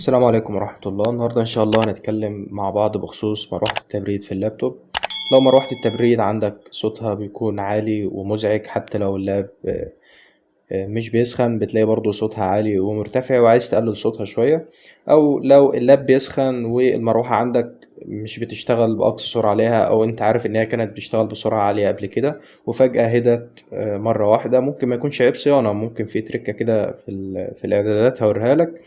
السلام عليكم ورحمة الله. النهاردة إن شاء الله هنتكلم مع بعض بخصوص مروحة التبريد في اللابتوب. لو مروحة التبريد عندك صوتها بيكون عالي ومزعج، حتى لو اللاب مش بيسخن بتلاقي برضو صوتها عالي ومرتفع وعايز تقلل صوتها شوية، أو لو اللاب بيسخن والمروحة عندك مش بتشتغل بأقصى سرعة عليها، أو أنت عارف إن هي كانت بتشتغل بسرعة عالية قبل كده وفجأة هدت مرة واحدة. ممكن ما يكونش عيب صيانة، ممكن في تريكة كده في الإعدادات هوريها لك،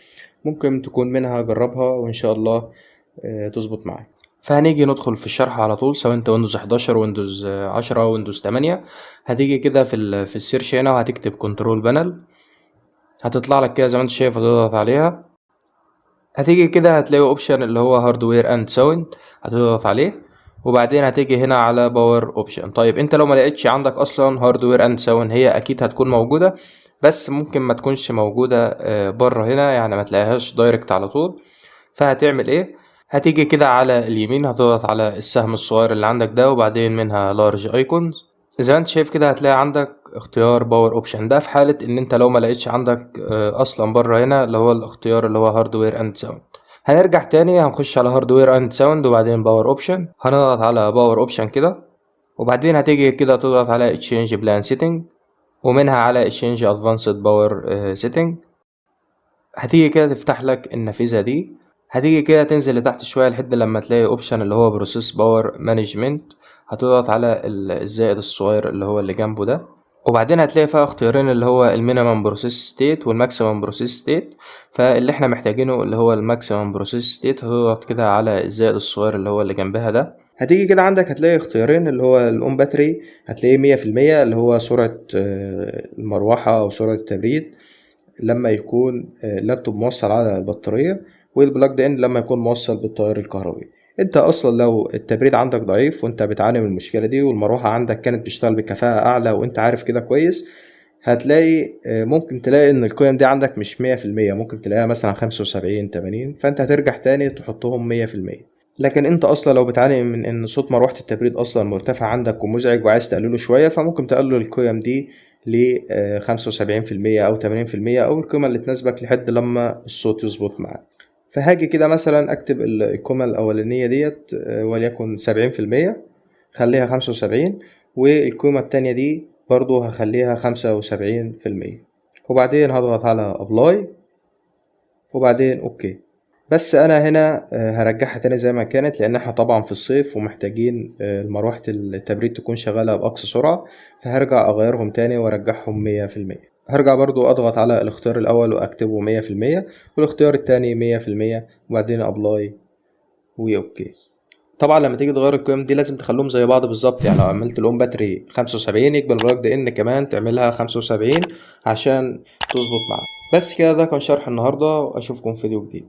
ممكن تكون منها، جربها وإن شاء الله تظبط معاك. فهنيجي ندخل في الشرح على طول، سواء انت ويندوز 11، ويندوز 10، ويندوز 8. هتيجي كده في ال search هنا وهتكتب control panel، هتطلع لك كده زي ما انت شايف، هتضغط عليها. هتيجي كده هتلاقي option اللي هو hardware and sound، هتضغط عليه، وبعدين هتيجي هنا على power option. انت لو ما لقيتش عندك اصلا hardware and sound، هي اكيد هتكون موجوده، بس ممكن ما تكونش موجوده بره هنا، يعني ما تلاقيهاش direct على طول. فهتعمل ايه؟ هتيجي كده على اليمين، هتضغط على السهم الصغير اللي عندك ده، وبعدين منها large icons. زي ما انت شايف كده هتلاقي عندك اختيار power option. ده في حالة ان انت لو ما لقيتش عندك اصلا بره هنا اللي هو الاختيار اللي هو hardware and sound. هنرجع تاني هنخش على hardware and sound وبعدين power option، هنضغط على power option كده، وبعدين هتيجي كده تضغط على change plan setting، ومنها على change advanced power setting. هتيجي كده تفتح لك النافذة دي. هتيجي كده تنزل لتحت شوية لحد لما تلاقي option اللي هو process power management، هتضغط على الزائد الصغير اللي هو اللي جنبه ده، وبعدين هتلاقي فيها اختيارين اللي هو ال minimum process state وال maximum process state. فاللي احنا محتاجينه اللي هو ال maximum process state، هتضغط كده على الزائد الصغير اللي هو اللي جنبها ده. هتيجي كده عندك هتلاقي اختيارين اللي هو ال on battery هتلاقيه 100% اللي هو سرعة المروحة أو سرعة التبريد لما يكون اللابتوب موصل على البطارية، وال plugged in لما يكون موصل بالتيار الكهربي. انت اصلا لو التبريد عندك ضعيف وانت بتعاني من المشكلة دي، والمروحة عندك كانت بتشتغل بكفاءة اعلى وانت عارف كده كويس، ممكن تلاقي ان القيم دي عندك مش 100%، ممكن تلاقيها مثلا 75، 80، فانت هترجع تاني تحطهم 100%. لكن انت اصلا لو بتعاني من ان صوت مروحة التبريد اصلا مرتفع عندك ومزعج وعايز تقلله شوية، فممكن تقلل القيم دي ل 75% او 80% او القيمة اللي تناسبك لحد لما الصوت يظبط معاك. فهاجي كده مثلا اكتب القيمة الاولانية ديت، وليكن 70%، خليها 75، والقيمة التانية دي برضو هخليها 75%، وبعدين هضغط على apply وبعدين okay. بس انا هنا هرجعها تاني زي ما كانت، لان احنا طبعا في الصيف ومحتاجين مروحة التبريد تكون شغالة بأقصى سرعة، فهرجع اغيرهم تاني وارجعهم 100%. هرجع برضو اضغط على الاختيار الاول واكتبه 100%، والاختيار التاني 100%، وبعدين apply و okay. طبعا لما تيجي تغير القيم دي لازم تخليهم زي بعض بالظبط، يعني لو عملت ال on battery 75 يبقى ال plugged in كمان تعملها 75 عشان تظبط معاك. بس كده، ده كان شرح النهارده، واشوفكم في فيديو جديد.